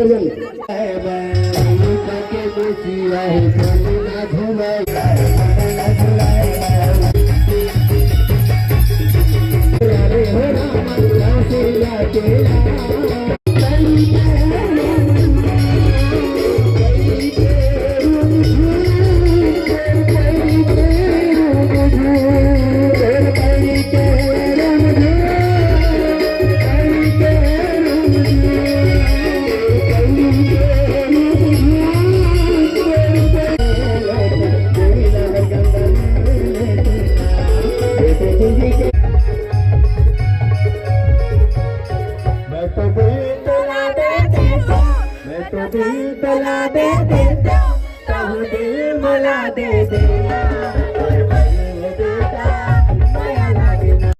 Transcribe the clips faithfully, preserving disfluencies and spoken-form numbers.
मैं तो दिल तला दे देता, मैं तो दिल तला दे देता, कहूँ दिल मला दे देता, और मैं ये देता, मया लागे ना।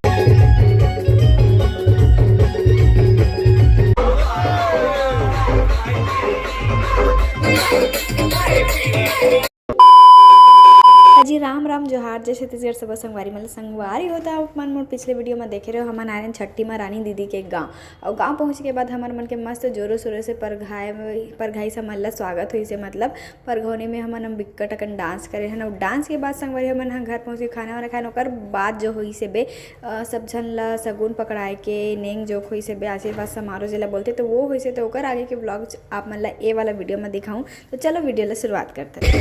जी राम राम जोहार, जय छत्तीसगढ़। सब संगवारी मन ला, संगवारी हो त आप मन मोर पिछले वीडियो में देखे रहे हो, हमन आए रहेन छट्ठी में रानी दीदी के गांव। और गांव पहुंचे के बाद हमर मन के मस्त जोरों शोरों से परघाई, परघाई से हमन ला स्वागत होइसे, मतलब परघौनी में हमन हम बिक्कट अकन डांस करे हन। और डांस के बाद संगवारी हमन ह घर पहुंच के खाना वाना खाएन। ओकर बाद जो होइसे बे, अ, सब झन ला सगुन पकड़ाए के नेंग जोख होइसे बे, आशीर्वाद समारोह जेला बोलथे, तो वो होइसे। तो ओकर आगे के ब्लॉग आप मन ला ए वाला वीडियो में दिखाऊं। तो चलो वीडियो ला शुरुआत करते हैं।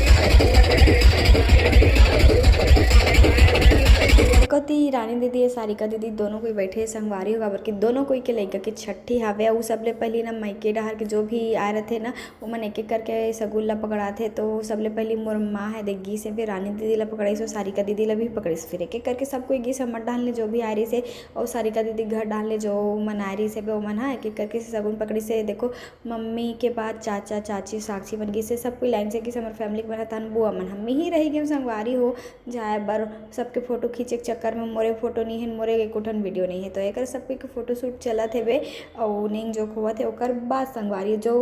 कोती रानी दीदी या सारिका दीदी दोनों कोई बैठे हे संगवारी हो, काबर कि दोनों कोई के लइका के छट्ठी हावे। अउ सबले पहली ना मइके डहार के जो भी आए रथे ना, ओमन एक एक करके सगुन ला पकड़ाथे। तो सबले पहली मोर माँ है दे गीस हे, फिर रानी दीदी ला पकड़ाइस, अउ सारिका दीदी ला भी पकड़ाइस, फिर एक एक करके सब कोई गीस हमर डाहन ले जो भी आए रहिस हे, अउ सारिका दीदी घर डाहन ले जो मन आए रहिस हे बे, ओमन हा एक एक करके सगुन पकड़िस हे। देखो, मम्मी के बाद चाचा, चाची, साक्षी मन गिसे, सब कोई लाइन से गिसे, हमर फैमिली के बनत हन बुआ मन। हम ही रह गेन संगवारी हो जाए बर, सबके फोटो खींचे के चक्कर में मोरे फोटो नहीं है, मोरे एको ठन वीडियो नहीं है। तो एकर सब कोई के फोटो शूट चलत हेबे, अउ नेंग जोक होवत हे। ओकर बाद संगवारी जो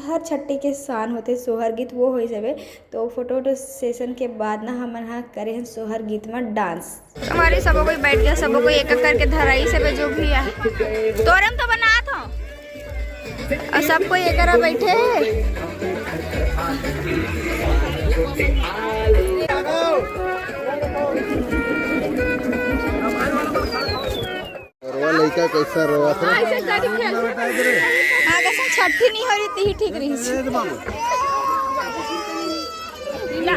हर छट्टी के शान होथे सोहर गीत, वो होई जाबे। तो फोटो वोटो सेशन के बाद ना हमन हा करे हन सोहर गीत में डांस। हमारे सबो कोई बैठ गया, सबो कोई एक एक करके धराई से बे जो भी है। तोरम तो बनात हो। और सब कोई एकरा बैठे हे। रोवा लइका कैसा रोवा था। हाँ, कैसे छट्ठी नहीं हो रही थी, ठीक रही।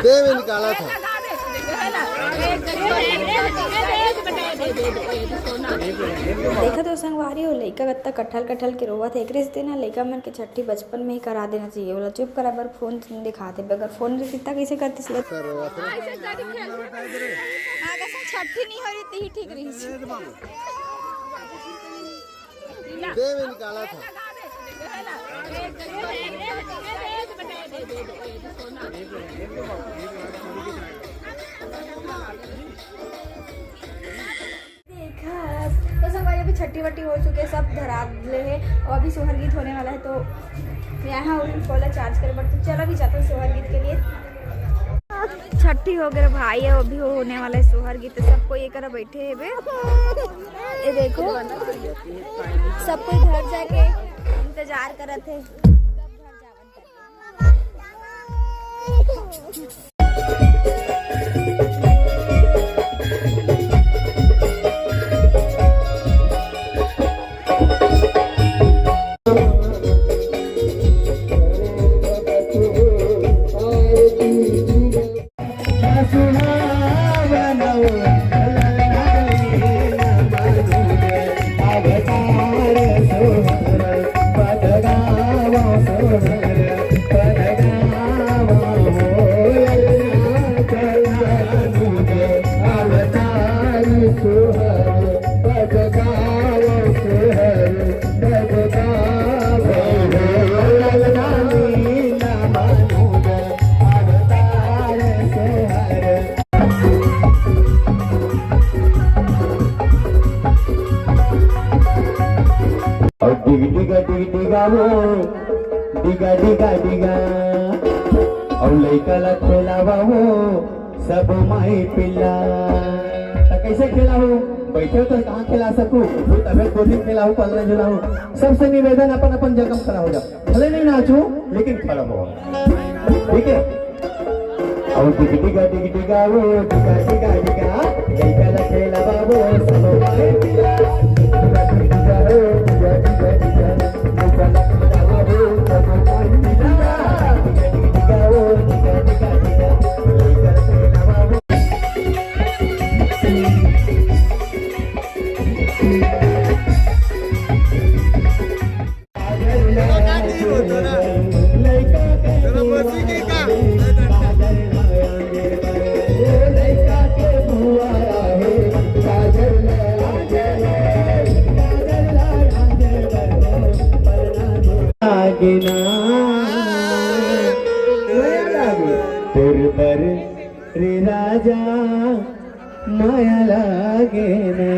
दे में निकाला था। देखा तो संगवारी हो, लइका कत्ता कठल कठल के रोवत हे। एकरे सेती ना लइका मन के छट्ठी बचपन में ही करा देना चाहिए। ओला चुप करा बर फोन दिखाते, बगैर फोन के कितना कैसे करती सी। सर, रोवत हे। हाँ, कैसे छट्ठी नहीं हो रही थी, ठीक रही। दे में निकाला था। देखा, तो संगवारी अभी छट्ठी वट्टी हो चुके, सब धरा ले है और अभी सोहर गीत होने वाला है। तो यहाँ उन फोन चार्ज करे, बट तो चला भी जाता है सोहर गीत के लिए। छट्ठी हो गए भाई, अब अभी होने वाला है सोहर गीत। सब कोई एक बैठे हेबे, ये देखो, सब कोई घर जाके इंतजार करत हे। अउ डिग डिगा डिग डिगा वो, डिगा डिगा डिगा। अउ लइका ला खेलावा वो, सब माई पिला। त कैसे खेला हो? बइठे हो त कहाँ खेला सकूं, तभे कोठी खेलाहूं, पलना झुलाहूं। सबसे निवेदन, अपन अपन जगह म खड़ा हो जा, भले नहीं नाचो लेकिन खड़ा हो, ठीक है? अउ डिग डिगा डिग डिगा वो डिगा डिगा डिगा, लइका ला खेलावा वो सब भाई डिगा। डिगा डिगा डिगा वो डिगा डिगा डिगा, लइका ला खेलावा वो सब भाई डिगा। डिगा डिगा डिगा वो डिगा डिगा डिगा, लइका ला खेलावा वो। तोर बर रे राजा, मया लागे ना।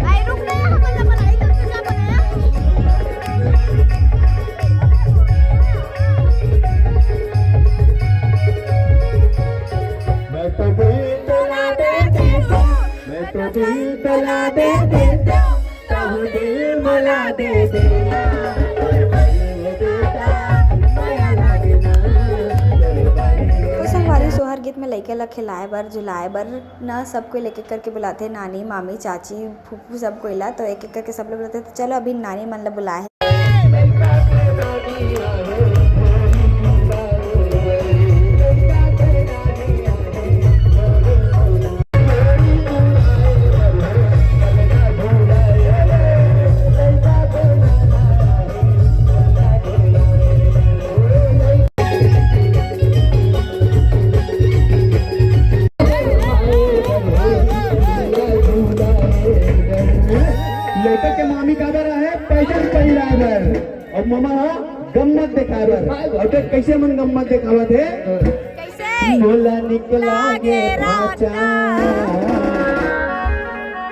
भाई रुक ना, हमन ला बनाई, तब तो जा बनाया। मैं तो दिल तला दे देता, मैं तो दिल तला दे देता। तो संगवारी, सोहर गीत में लइका ला खिलाए बर, झुलाए बर न सब कोई लेके करके बुलाथे, नानी, मामी, चाची, फूफू, सब कोई ला। तो एक एक करके सब लोग बुलाथे। तो चलो, अभी नानी मन ला बुलाए हे। लइका के मामी काबर आहे? पैजन पहिराए बर। अउ ममा ह गम्मत देखाए बर। अउ देख कइसे मन गम्मत देखावत हे। कइसे? मोला निकला गे भाचा।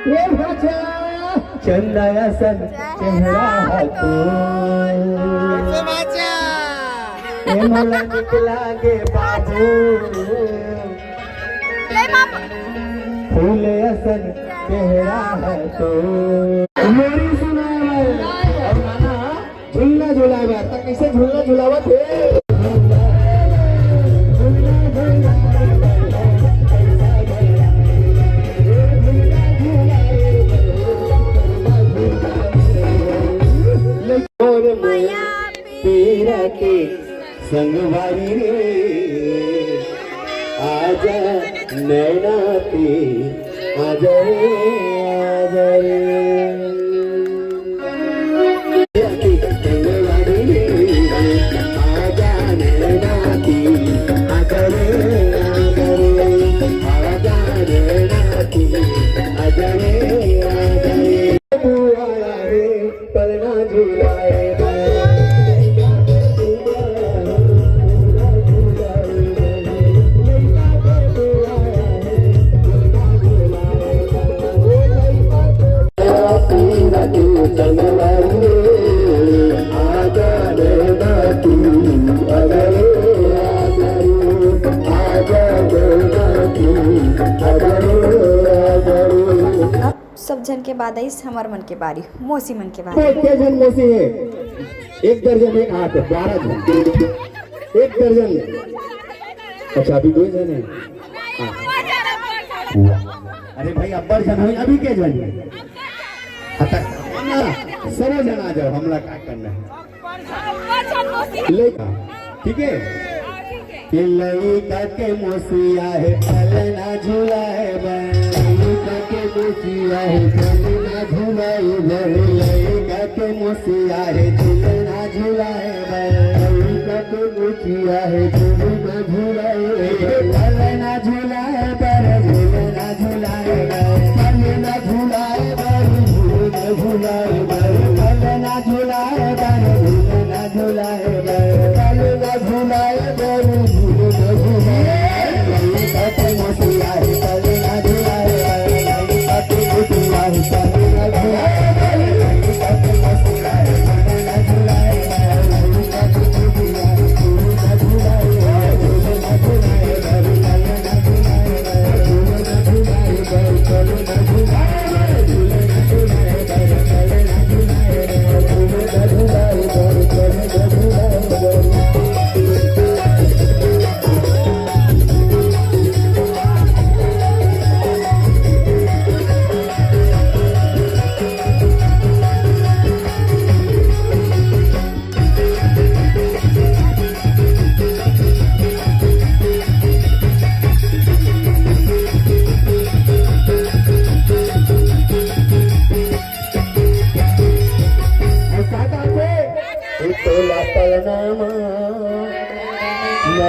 ए भाचा। चंदा असन चेहरा ह तोर। ए भाचा। ए मोला निकला गे बाबू। ले बाबू। फूल असन चेहरा ह तोर। लोरी सुनाए बर। अउ गाना झुलना झुलाए बर। त कइसे झुलना झुलावत हे? मोर मया पीरा के संगवारी रे, आजा नैना पी, आजा रे, आजा रे। संगवारी रे, आजा नैना पी, आजा रे, आजा रे। आजा नैना पी, आजा रे, आजा रे। बुआ रे, पलना झुलाए बर। सब झन के बाद आइस हमर मन के बारी, मौसी मन के बारी। के झन मौसी हे? एक दर्जन, एक हाथ, बारह झन। एक दर्जन। अच्छा, अभी दो झन हे। हाँ। अरे भाई, अब्बड़ झन होई, अभी के झन हे? हाँ, तक ना, सरो झन आ जाओ, हमला का करना हे? ले, ठीक हे? के लइका के मौसी आहे, पलना झुलाए बर। लइका के मौसी आहे, पलना झुलाए बर। लइका के मौसी आहे, झुलना झुलाए बर। लइका के मौसी आहे, झुलना झुलाए बर। पलना झुलाए बर, झुलना झुलाए बर। पलना झुलाए बर, झुलना झुलाए बर। पलना झुलाए बर, झुलना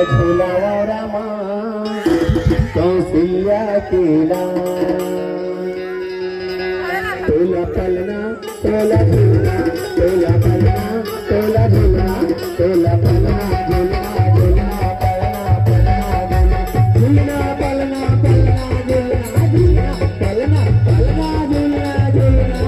झुलावा रामा कौशल्या के लाल। तोला पलना, तोला झुलना, तोला पलना, तोला झुलना, तोला पलना, झुलना, झुलना, पलना, पलना, झुलना, पलना, पलना, झुलना, पलना, पलना, झुलना, झुलना।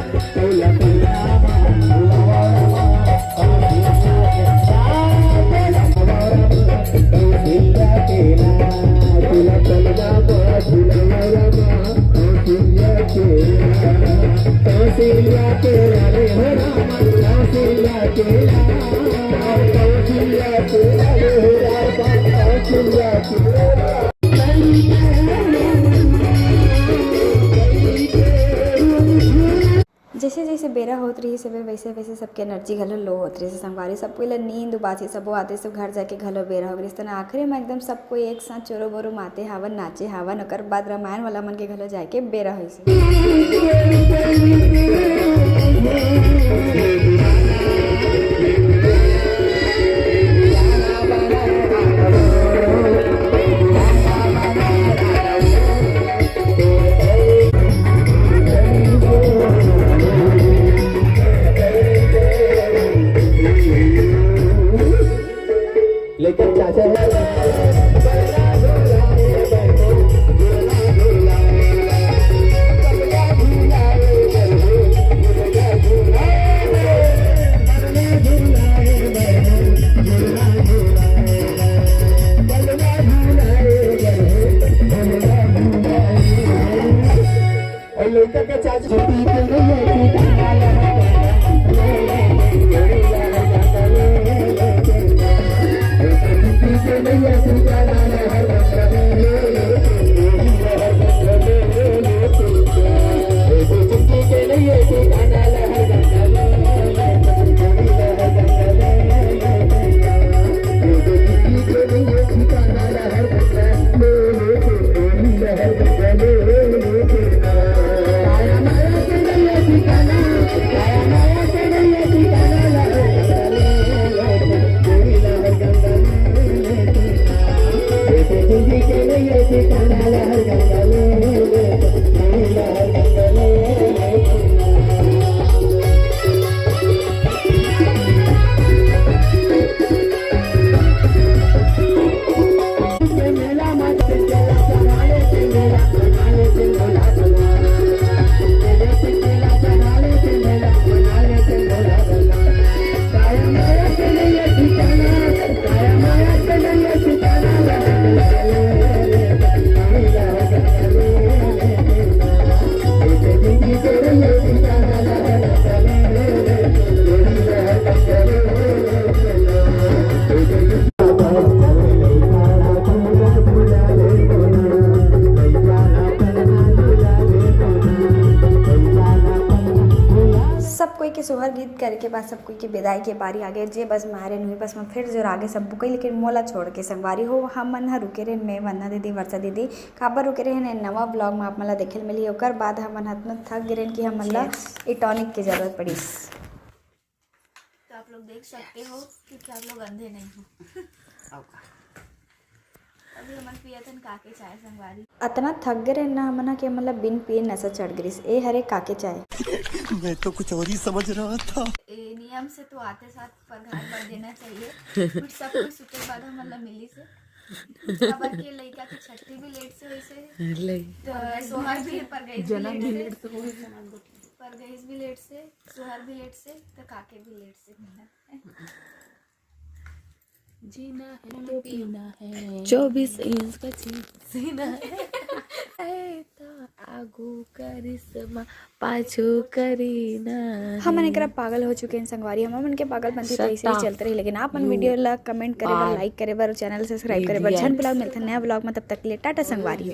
जैसे जैसे बेरा होत रहिस हवे, वैसे वैसे सबके एनर्जी घलो लो होत रहिस। संगवारी, सब कोई ला नींद उबासी, सबो आते सब घर जाके घलो बेरा हो गइस। तना आखिरी में एकदम सब कोई एक साथ चोरो बोरो माते हावन, नाचे हावन। ओकर बाद रामायण वाला मन के घलो जाके बेरा होइस। लेकिन चाचा है। और लड़का के चाचा। सब कोई के सोहर गीत करे के बाद सब कोई के विदाई के बारी आ गए। जे बस में हरे नुही बस में फिर जोर आगे सब कोई, लेकिन मोला छोड़ के। संगवारी हो, हमन ह रुके रहे, मैं, वंदना दीदी, वर्षा दीदी। काबर रुके रहे ने, नवा ब्लॉग में आप मन ला देखे ल मिली। ओकर बाद हमन ह इतना थक गे रहेन कि हमन ला टॉनिक के जरूरत पड़िस। तो आप लोग देख सकते हो, क्योंकि आप लोग अंधे नहीं हो। अभी हमन पियत हन काके चाय, संगवारी। अतना थक गे रहेन ना हमन ह कि हमन ला बिन पिए नशा चढ़ गे रिहिस। ए हरे काके चाय। मैं तो कुछ और ही समझ रहा था। ए नियम से तो आते साथ परघात बर देना चाहिए, but सब कोई सुते के बाद हमन ला मिलिस हे। काबर के लइका के छट्ठी भी लेट से होइस हे, तो सोहर भी परघात भी लेट से, परघात भी लेट से, सोहर भी लेट से, तो काके भी लेट से मिला। जीना है तो पीना है, चौबीस इंच का जींस सीना है। है तो आगू करिश्मा, पाछू करीना। हमन एकरा पागल हो चुके हैं संगवारी। हमन के पागलपंथी तो ऐसे ही चलते रही, लेकिन आप मन वीडियो ला कमेंट करे बर, लाइक करे बर, चैनल सब्सक्राइब करे बर झन भुलाओ। मिलथन नया ब्लॉग में, तब तक के लिए टाटा संगवारी हो।